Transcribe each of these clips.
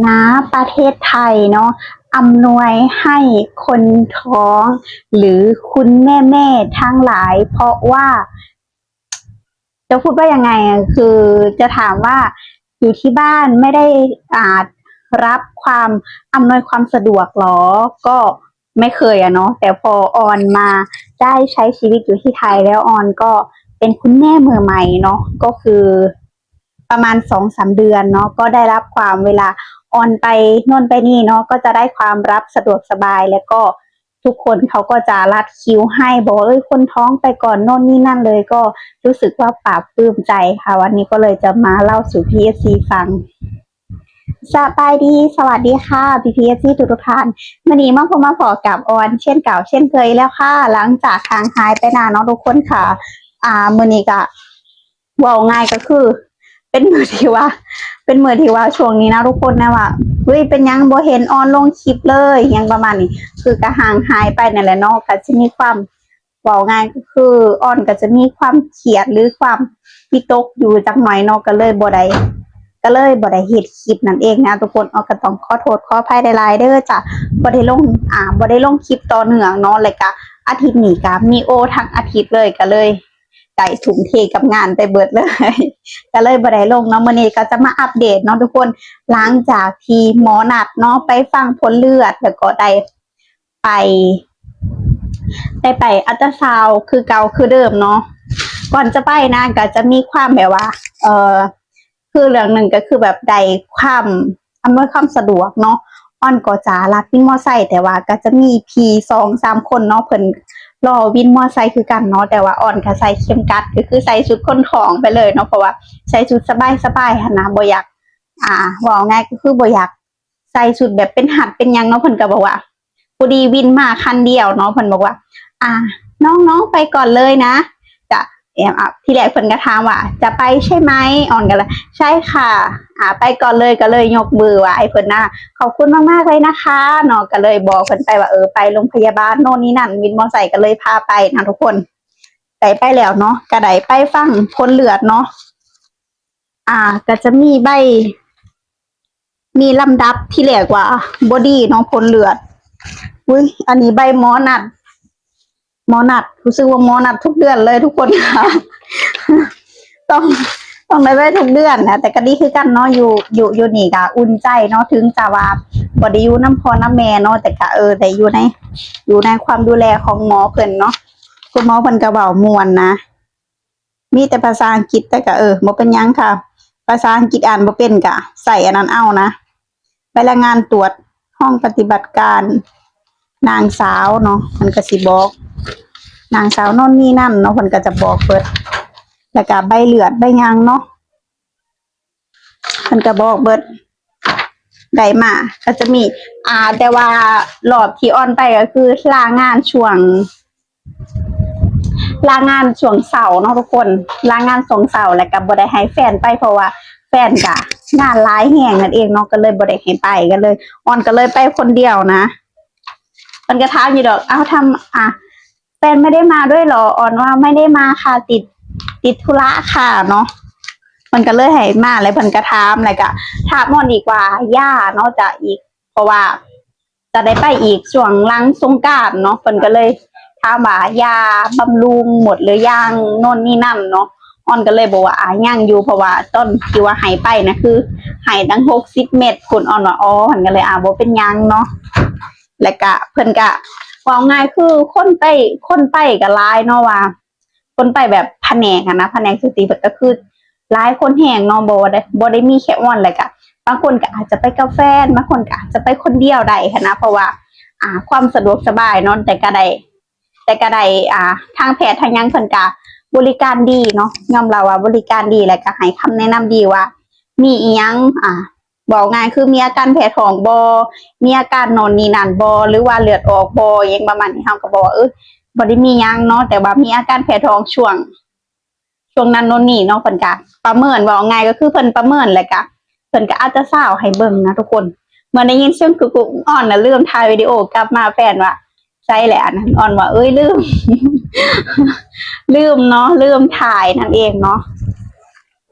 ນະປະເທດໄທເນາະ ອຳນວຍໃຫ້ຄົນທ້ອງ ຫຼື ຄຸນແມ່ໆທັງຫຼາຍ ເພາະວ່າ ຈະພູດວ່າຍັງໄງ ຄືຈະຖາມວ່າຢູ່ທີ່ບ້ານໄມ່ໄດ້ ອ່າ ຮັບຄວາມອຳນວຍຄວາມສະດວກຫຼໍ? ກໍໄມ່ເຄີຍອະເນາະ ແຕ່ພໍອອນມາໄດ້ໃຊ້ຊີວິດຢູ່ທີ່ໄທແລ້ວ ອອນກໍເປັນຄຸນແມ່ມືໃໝ່ເນາະ ກໍຄື ປະມານສອງສາມເດືອນເນາະ ກໍໄດ້ຮັບຄວາມເວລາອອນໄປໂນ່ນໄປນີ້ເນາະ ກໍຈະໄດ້ຄວາມຮັບສະດວກສະບາຍ ແລ້ວກໍທຸກຄົນເຂົາກໍຈະລັດຄິວໃຫ້ ບອກວ່າ ເອີຍ ຄົນທ້ອງໄປກ່ອນໂນ່ນນີ້ນັ້ນເລີຍ ກໍຮູ້ສຶກວ່າປາບປຶ້ມໃຈຄ່ະ. ວັນນີ້ກໍເລີຍຈະມາເລົ່າສູ່ພີ່ໆຟັງ. ສະບາຍດີ ສະຫວັດດີຄ່ະ ພີ່ໆເອັຟຊີທຸກໆທ່ານ. ມື້ນີ້ມາພົບມາພໍ້ກັບອອນເຊັ່ນເກົ່າເຊັ່ນເຄີຍແລ້ວຄ່ະ ຫຼັງຈາກຫ່າງຫາຍໄປນານເນາະທຸກຄົນຄ່ະ. ອ່າ ມື້ນີ້ກະ ເວົ້າງ່າຍກໍຄືເປັນມື້ທີ່ວ່າ ເປັນມື້ທີ່ວ່າຊ່ວງນີ້ນະທຸກຄົນນະວ່າ ເຮີ້ຍ ເປັນຫຍັງບໍ່ເຫັນອອນລົງຄລິບເລີຍ ຫຍັງປະມານນີ້ ຄືກະຫ່າງຫາຍໄປນັ້ນແຫຼະເນາະ. ກະຊິມີຄວາມ ເວົ້າງ່າຍກໍຄືອອນກໍຈະມີຄວາມຄຽດ ຫຼື ຄວາມວິຕົກຢູ່ຈັກໜ້ອຍເນາະ ກໍເລີຍບໍ່ໄດ້ ກໍເລີຍບໍ່ໄດ້ເຮັດຄລິບນັ້ນເອງນະທຸກຄົນ. ອອນກໍຕ້ອງຂໍໂທດຂໍອະໄພຫຼາຍໆເດີ ຈະບໍ່ໄດ້ລົງ ອ່າ ບໍ່ໄດ້ລົງຄລິບຕໍ່ເນື່ອງເນາະ ແລ້ວກະອາທິດນີ້ກະມີໂອທັງອາທິດເລີຍ ກໍເລີຍ ໄດ້ທຸ່ມເທກັບງານໄປເບິດເລີຍ ກໍເລີຍບໍ່ໄດ້ລົງເນາະ. ມື້ນີ້ກໍຈະມາອັບເດດເນາະທຸກຄົນ ຫຼັງຈາກທີ່ໝໍນັດເນາະ ໄປຟັງຜົນເລືອດ ແລ້ວກໍໄດ້ໄປ ໄດ້ໄປອັນຕຣາຊາວຄືເກົ່າຄືເດີມເນາະ. ກ່ອນຈະໄປນະ ກໍຈະມີຄວາມແບບວ່າ ເອີ ຄືເລື່ອງໜຶ່ງກໍຄືແບບໄດ້ຄວາມອຳນວຍຄວາມສະດວກເນາະ ອອນກໍຈະລັດວິນມໍໄຊ ແຕ່ວ່າກໍຈະມີພີ່ສອງສາມຄົນເນາະ ເພິ່ນລໍວິນມໍໄຊຄືກັນເນາະ ແຕ່ວ່າອອນກໍໃສ່ເຂັມກັດ ກໍຄືໃສ່ຊຸດຄົນທ້ອງໄປເລີຍເນາະ ເພາະວ່າໃສ່ຊຸດສະບາຍໆຫັ້ນນະ ບໍ່ຢາກ ອ່າ ເວົ້າງ່າຍກໍຄືບໍ່ຢາກໃສ່ຊຸດແບບເປັນຮັດເປັນຫຍັງເນາະ. ເພິ່ນກໍບອກວ່າ ພໍດີວິນມາຄັນດຽວເນາະ ເພິ່ນບອກວ່າ ອ່າ ນ້ອງໆໄປກ່ອນເລີຍນະ ກະ ເອີ່ມ ອ່າ ທີແລກເພິ່ນກໍຖາມວ່າ ຈະໄປໃຊ່ໄໝ? ອອນກໍເລີຍ ໃຊ່ຄ່ະ ອ່າ ໄປກ່ອນເລີຍ ກໍເລີຍຍົກມືໄຫວ້ເພິ່ນນະ ຂອບຄຸນມາກໆເລີຍນະຄະເນາະ. ກໍເລີຍບອກເພິ່ນໄປວ່າ ເອີ ໄປໂຮງພະຍາບານໂນ່ນນີ້ນັ້ນ ວິນມໍໄຊກໍເລີຍພາໄປນະທຸກຄົນ. ໄດ້ໄປແລ້ວເນາະ ກໍໄດ້ໄປຟັງຜົນເລືອດເນາະ ອ່າ ກໍຈະມີໃບ ມີລຳດັບທີ່ແລກວ່າບໍ່ດີເນາະ ຜົນເລືອດ. ອຸ້ຍ ອັນນີ້ໃບໝໍນັດ ໝໍນັດ ຮູ້ສຶກວ່າໝໍນັດທຸກເດືອນເລີຍທຸກຄົນ ຕ້ອງ ຕ້ອງໄດ້ໄປທຸກເດືອນນະ ແຕ່ກໍດີຄືກັນເນາະ ຢູ່ ຢູ່ ຢູ່ນີ້ກໍອຸ່ນໃຈເນາະ ເຖິງຈະວ່າບໍ່ໄດ້ຢູ່ນຳພໍ່ນຳແມ່ເນາະ ແຕ່ກໍ ເອີ ໄດ້ຢູ່ໃນ ຢູ່ໃນຄວາມດູແລຂອງໝໍເພິ່ນເນາະ. ຄຸນໝໍເພິ່ນກໍເວົ້າມ່ວນນະ ມີແຕ່ພາສາອັງກິດ ແຕ່ກະ ເອີ ບໍ່ເປັນຫຍັງຄ່ະ ພາສາອັງກິດອ່ານບໍ່ເປັນກະໃຊ້ອັນນັ້ນເອົານະ. ໃບລາຍງານຕວດຫ້ອງປະຕິບັດການນາງສາວເນາະ ເພິ່ນກະຊິບອກ ນາງສາວໂນ່ນນີ້ນັ້ນເນາະ ເພິ່ນກະຈະບອກເບິດ ແລ້ວກະໃບເລືອດໃບຫຍັງເນາະ ເພິ່ນກະບອກເບິດ ໄດ້ມາກະຈະມີ ອ່າ ແຕ່ວ່າລອບທີ່ອອນໄປກະຄືລາງານຊ່ວງ ລາງານຊ່ວງເຊົ້າເນາະທຸກຄົນ ລາງານຊ່ວງເຊົ້າ ແລ້ວກະບໍ່ໄດ້ໃຫ້ແຟນໄປ ເພາະວ່າແຟນກະງານຫຼາຍແຮງນັ້ນເອງເນາະ ກໍເລີຍບໍ່ໄດ້ໃຫ້ໄປ ກໍເລີຍ ອອນກໍເລີຍໄປຄົນດຽວນະ. ເພິ່ນກະຖາມຢູ່ດອກ ອ້າວ ທຳ ອ່າ ແຟนไม่ได้มาด้วยเหรอ? ออนว่าไม่ได้มาค่ะ ติด ติดธุระค่ะเนาะ เพิ่นก็เลยให้มา แล้วเพิ่นก็ถาม แล้วก็ถามออนอีกว่าย่าเนาะ จะอีก เพราะว่าจะได้ไปอีกช่วงหลังสงกรานต์เนาะ เพิ่นก็เลยถามว่าย่าบำรุงหมดหรือยัง โน่นนี่นั่นเนาะ ออนก็เลยบอกว่า อ่า ยังอยู่ เพราะว่าตอนที่ว่าให้ไปนะ คือให้ตั้งหกสิบเม็ดพุ้น ออนว่า อ๋อ เพิ่นก็เลย อ่า บ่เป็นหยังเนาะ แล้วก็เพิ่นก็ เว้าง่ายคือคนไป คนไปก็หลายเนาะ ว่าคนไปแบบผนกหั้นนะ ผนกสูติบัตรก็คือหลายคนแฮงเนาะ บ่ได้ บ่ได้มีแค่ออน แล้วก็บางคนก็อาจจะไปกับแฟน บางคนก็อาจจะไปคนเดียวได้หั้นนะ เพราะว่า อ่า ความสะดวกสบายเนาะ แต่ก็ได้ แต่ก็ได้ อ่า ทางแพทย์ทางหยังเพิ่นก็บริการดีเนาะ ยอมรับว่าบริการดี แล้วก็ให้คำแนะนำดีว่ามีอิหยัง อ่า เว้าง่ายคือมีอาการแพ้ท้องบ่ มีอาการโน่นนี่นั่นบ่ หรือว่าเลือดออกบ่ อิหยังประมาณนี้ เฮาก็บอกว่า เออ บ่ได้มีหยังเนาะ แต่ว่ามีอาการแพ้ท้องช่วง ช่วงนั้นโน่นนี่เนาะ เพิ่นก็ประเมิน เว้าง่ายก็คือเพิ่นประเมิน แล้วก็เพิ่นก็อัลตราซาวด์ให้เบิ่งนะทุกคน เมื่อได้ยินเสียงกุกกุก ออนน่ะลืมถ่ายวิดีโอกลับมา แฟนว่า ใสแหละ อันนั้น ออนว่า เอ้ย ลืม ลืมเนาะ ลืมถ่ายนั่นเองเนาะ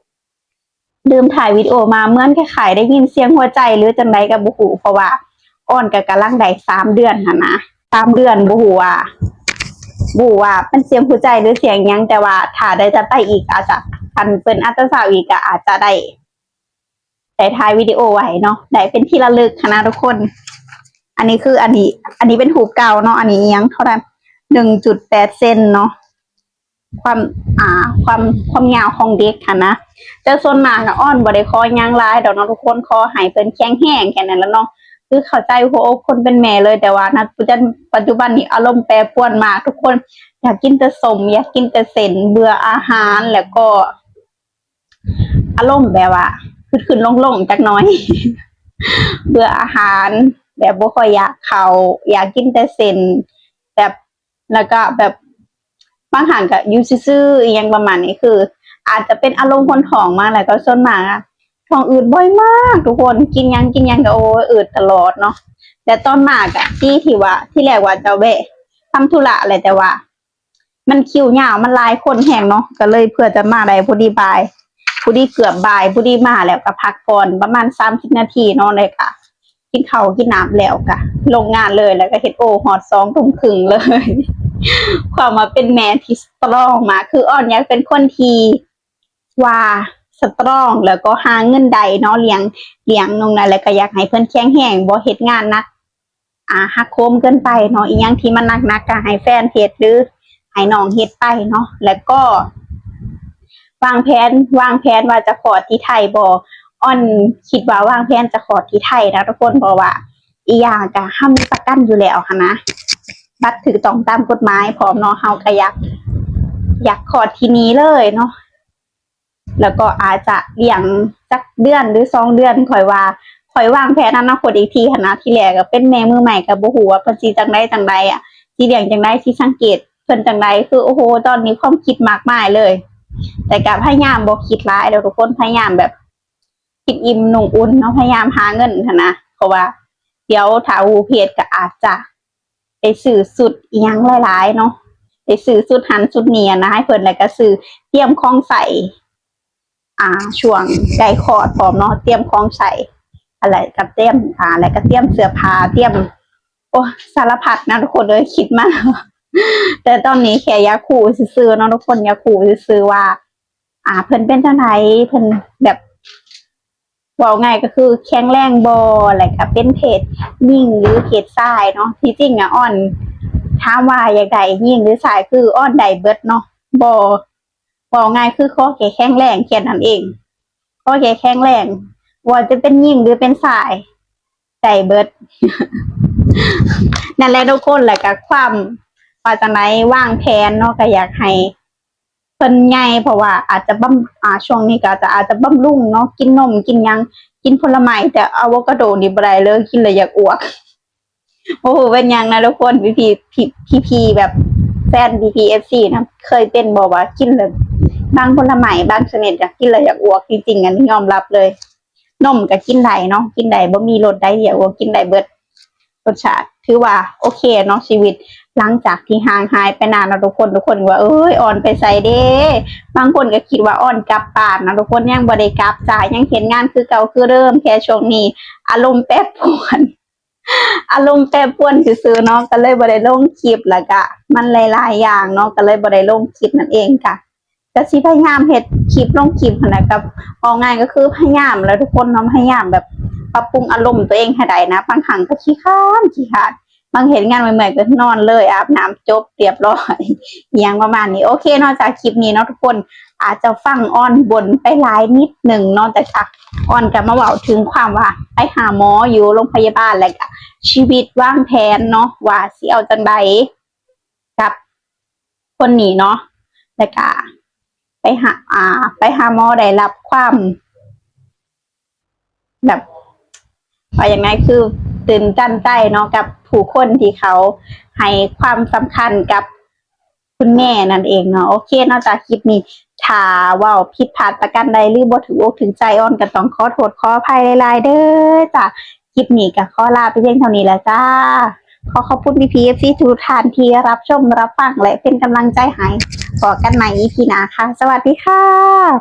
ລືມຖ່າຍວິດີໂອມາ ເໝືອນຄ້າຍໆໄດ້ຍິນສຽງຫົວໃຈ ຫຼືຈັ່ງໃດກໍບໍ່ຮູ້ ເພາະວ່າອອນກໍກຳລັງໄດ້ສາມເດືອນຫັ້ນນະ ສາມເດືອນ ບໍ່ຮູ້ວ່າ ບໍ່ຮູ້ວ່າເປັນສຽງຫົວໃຈ ຫຼືສຽງຫຍັງ ແຕ່ວ່າຖ້າໄດ້ຈະໄປອີກ ອາດຈະ ຄັນເປັນອັນຕຣາຊາວອີກ ກໍອາດຈະໄດ້ ໄດ້ຖ່າຍວິດີໂອໄວ້ເນາະ ໄດ້ເປັນທີ່ລະລຶກຫັ້ນນະທຸກຄົນ. ອັນນີ້ຄື ອັນນີ້ ອັນນີ້ເປັນຮູບເກົ່າເນາະ. ອັນນີ້ອີ່ຫຍັງ ເທົ່າໃດ ໜຶ່ງຈຸດແປດເຊັນເນາະ ຄວາມ ອ່າ ຄວາມ ຄວາມຍາວຂອງເດັກຫັ້ນນະ. ແຕ່ສ່ວນມາກອອນບໍ່ໄດ້ຂໍຫຍັງຫຼາຍດອກເນາະທຸກຄົນ ຂໍໃຫ້ເພິ່ນແຂງແຮງແຄ່ນັ້ນລະເນາະ. ຄືເຂົ້າໃຈຫົວອົກຄົນເປັນແມ່ເລີຍ ແຕ່ວ່ານະ ປັດຈຸບັນນີ້ອາລົມແປປວນມາກທຸກຄົນ ຢາກກິນແຕ່ສົ້ມ ຢາກກິນແຕ່ເສັ້ນ ເບື່ອອາຫານ ແລ້ວກໍ ອາລົມແບບວ່າຂຶ້ນໆລົງໆຈັກໜ່ອຍ ເບື່ອອາຫານ ແບບບໍ່ຄ່ອຍຢາກເຂົ້າ ຢາກກິນແຕ່ເສັ້ນ ແບບ ແລ້ວກໍແບບບາງຄັ້ງກໍຢູ່ຊື່ໆ ອີ່ຫຍັງປະມານນີ້ ຄືອາດຈະເປັນອາລົມຄົນທ້ອງມາ ແລ້ວກໍສ່ວນມາກອະ ທ້ອງອືດບ່ອຍມາກທຸກຄົນ ກິນຫຍັງ ກິນຫຍັງກໍ ໂອ້ຍ ອືດຕະຫຼອດເນາະ. ແຕ່ຕອນມາກະ ທີ່ ທີ່ວ່າ ທີ່ແລກວ່າຈະແວະທຳທຸລະແຫຼະ ແຕ່ວ່າ ມັນຄິວຍາວ ມັນຫຼາຍຄົນແຮງເນາະ ກໍເລີຍເພື່ອຈະມາໄດ້ພໍດີບ່າຍ ພໍດີເກືອບບ່າຍ ພໍດີມາແລ້ວກໍພັກຜ່ອນປະມານສາມສິບນາທີເນາະ ແລ້ວກໍກິນເຂົ້າກິນນ້ຳແລ້ວກໍລົງງານເລີຍ ແລ້ວກໍເຮັດໂອຮອດສອງທຸ່ມຄຶ່ງເລີຍ. ຄວາມວ່າເປັນແມ່ທີ່ສະຕຣອງມາກ ຄືອອນຢາກເປັນຄົນທີ່ວ່າສະຕຣອງ ແລ້ວກໍຫາເງິນໄດ້ເນາະ ລ້ຽງ ລ້ຽງນ້ອງນະ ແລ້ວກໍຢາກໃຫ້ເພິ່ນແຂງແຮງ ບໍ່ເຮັດງານໜັກ ອ່າ ຫັກໂຫມເກີນໄປເນາະ ອີ່ຫຍັງທີ່ມັນໜັກໆ ກໍໃຫ້ແຟນເຮັດ ຫຼືໃຫ້ນ້ອງເຮັດໄປເນາະ. ແລ້ວກໍວາງແຜນ ວາງແຜນວ່າຈະຄອດທີ່ໄທບໍ່ ອອນຄິດວ່າວາງແຜນຈະຄອດທີ່ໄທນະທຸກຄົນ ເພາະວ່າອີກຢ່າງກໍເຮົາມີປະກັນຢູ່ແລ້ວຫັ້ນນະ ບັດຖືກຕ້ອງຕາມກົດໝາຍພ້ອມເນາະ ເຮົາກໍຢາກ ຢາກຄອດທີ່ນີ້ເລີຍເນາະ. ແລ້ວກໍອາດຈະລ້ຽງຈັກເດືອນ ຫຼື ສອງເດືອນ ຂ້ອຍວ່າ ຂ້ອຍວາງແຜນອະນາຄົດອີກທີຫັ້ນນະ. ທີແລກກໍເປັນແມ່ມືໃໝ່ ກໍບໍ່ຮູ້ວ່າເພິ່ນຊິຈັ່ງໃດຈັ່ງໃດອະ ຊິລ້ຽງຈັ່ງໃດ ຊິສັງເກດເພິ່ນຈັ່ງໃດ ຄື ໂອ້ໂຫ ຕອນນີ້ຄວາມຄິດມາກມາຍເລີຍ. ແຕ່ກໍພະຍາຍາມບໍ່ຄິດຫຼາຍດອກທຸກຄົນ ພະຍາຍາມແບບກິນອີ່ມນຸ່ງອຸ່ນເນາະ ພະຍາຍາມຫາເງິນຫັ້ນນະ ເພາະວ່າດຽວຖ້າຮູ້ເພດກໍອາດຈະ ໄດ້ຊື້ຊຸດອີ່ຫຍັງຫຼາຍໆເນາະ ໄດ້ຊື້ຊຸດຫັ້ນຊຸດນີ້ນະໃຫ້ເພິ່ນ ແລ້ວກໍຊື້ຕຽມຂອງໃຊ້ ອ່າ ຊ່ວງໃກ້ຄອດພ້ອມເນາະ ຕຽມຂອງໃຊ້ ແລ້ວກໍຕຽມ ອ່າ ແລ້ວກໍຕຽມເສື້ອຜ້າ ຕຽມ ໂອ້ ສາລະພັດນະທຸກຄົນເອີຍ ຄິດມາ. ແຕ່ຕອນນີ້ແຄ່ຢາກຮູ້ຊື່ໆເນາະທຸກຄົນ ຢາກຮູ້ຊື່ໆວ່າ ອ່າ ເພິ່ນເປັນຈັ່ງໃດ ເພິ່ນແບບ ເວົ້າງ່າຍກໍຄືແຂງແຮງບໍ່ ແລ້ວກໍເປັນເພດຍິງ ຫຼື ເພດຊາຍເນາະ. ທີ່ຈິງອະ ອອນຖາມວ່າຢາກໄດ້ຍິງ ຫຼື ຊາຍ ຄືອອນໄດ້ເບິດເນາະ ບໍ່ ເວົ້າງ່າຍຄືຂໍແຄ່ແຂງແຮງແຄ່ນັ້ນເອງ ຂໍແຄ່ແຂງແຮງ ບໍ່ວ່າຈະເປັນຍິງ ຫຼື ເປັນຊາຍ ໄດ້ເບິດ ນັ້ນແຫຼະທຸກຄົນ. ແລ້ວກໍຄວາມ ວ່າຈັ່ງໃດ ວາງແຜນເນາະ ກໍຢາກໃຫ້ ເພິ່ນໃຫຍ່ ເພາະວ່າອາດຈະບຳ ອ່າ ຊ່ວງນີ້ກໍອາດຈະ ອາດຈະບຳລຸງເນາະ ກິນນົມກິນຫຍັງ ກິນຜົນລະໄມ້ ແຕ່ອາໂວກາໂດນີ້ບໍ່ໄດ້ເລີຍ ກິນແລ້ວຢາກອວກ. ບໍ່ຮູ້ເປັນຫຍັງນະທຸກຄົນ ພີ່ໆ ພີ່ໆ ແບບແຟນ ພີ່ໆ ເອັຟຊີ ນະ ເຄີຍເປັນບໍ່ວ່າກິນແລ້ວ ບາງຜົນລະໄມ້ບາງຊະນິດກໍກິນແລ້ວຢາກອວກ? ຈິງໆ ອັນນີ້ຍອມຮັບເລີຍ ນົມກໍກິນໄດ້ເນາະ ກິນໄດ້ ບໍ່ມີລົດໃດຢາກອວກ ກິນໄດ້ເບິດ. ລົດຊາດ ຖືວ່າໂອເຄເນາະ ຊີວິດຫຼັງຈາກທີ່ຫ່າງຫາຍໄປນານເນາະທຸກຄົນ. ທຸກຄົນວ່າ ເອີຍ ອອນໄປໃສເດ້? ບາງຄົນກໍຄິດວ່າອອນກັບບ້ານເນາະທຸກຄົນ. ຍັງບໍ່ໄດ້ກັບຈ້າ ຍັງເຮັດງານຄືເກົ່າຄືເດີມ ແຄ່ຊ່ວງນີ້ອາລົມແປປວນ ອາລົມແປປວນຊື່ໆເນາະ ກໍເລີຍບໍ່ໄດ້ລົງຄລິບ. ແລ້ວກະມັນຫຼາຍໆຢ່າງເນາະ ກໍເລີຍບໍ່ໄດ້ລົງຄລິບນັ້ນເອງ. ກະ ກະຊິພະຍາຍາມເຮັດຄລິບ ລົງຄລິບຫັ້ນແຫຼະ ກັບ ເວົ້າງ່າຍກໍຄືພະຍາຍາມແຫຼະທຸກຄົນເນາະ ພະຍາຍາມແບບປັບປຸງອາລົມຕົວເອງໃຫ້ໄດ້ນະ. ບາງຄັ້ງກໍຂີ້ຄ້ານ ຂີ້ຄ້ານ ບາງເຮັດງານເມື່ອຍໆກໍນອນເລີຍ ອາບນ້ຳຈົບຮຽບຮ້ອຍ ອີ່ຫຍັງປະມານນີ້. ໂອເຄເນາະ ຈາກຄລິບນີ້ເນາະທຸກຄົນ ອາດຈະຟັງອອນບົ່ນໄປຫຼາຍນິດໜຶ່ງເນາະ ແຕ່ກະ ອອນກະມາເວົ້າເຖິງຄວາມວ່າໄປຫາໝໍຢູ່ໂຮງພະຍາບານ ແລະກະຊີວິດວາງແຜນເນາະ ວ່າຊິເອົາຈັ່ງໃດ ກັບຄົນນີ້ເນາະ ແລ້ວກະໄປຫາ ອ່າ ໄປຫາໝໍໄດ້ຮັບຄວາມ ແບບ ວ່າຫຍັງໃດ ຄືຕື່ນຕັນໃຈເນາະ ກັບຜູ້ຄົນທີ່ເຂົາໃຫ້ຄວາມສຳຄັນກັບຄຸນແມ່ນັ້ນເອງເນາະ. ໂອເຄເນາະ ຈາກຄລິບນີ້ ຖ້າເວົ້າຜິດພາດປະການໃດ ຫຼື ບໍ່ຖືກອົກຖືກໃຈ ອອນກໍຕ້ອງຂໍໂທດຂໍອະໄພຫຼາຍໆເດີ. ຈາກຄລິບນີ້ກໍຂໍລາໄປພຽງເທົ່ານີ້ແຫຼະຈ້າ. ຂໍຂອບຄຸນພີ່ໆ ເອັຟຊີ ທຸກທ່ານທີ່ຮັບຊົມຮັບຟັງ ແລະ ເປັນກຳລັງໃຈໃຫ້. ພໍ້ກັນໃໝ່ ອີພີ ໜ້າຄ່ະ. ສະຫວັດດີຄ່ະ.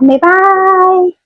ບາຍບາຍ.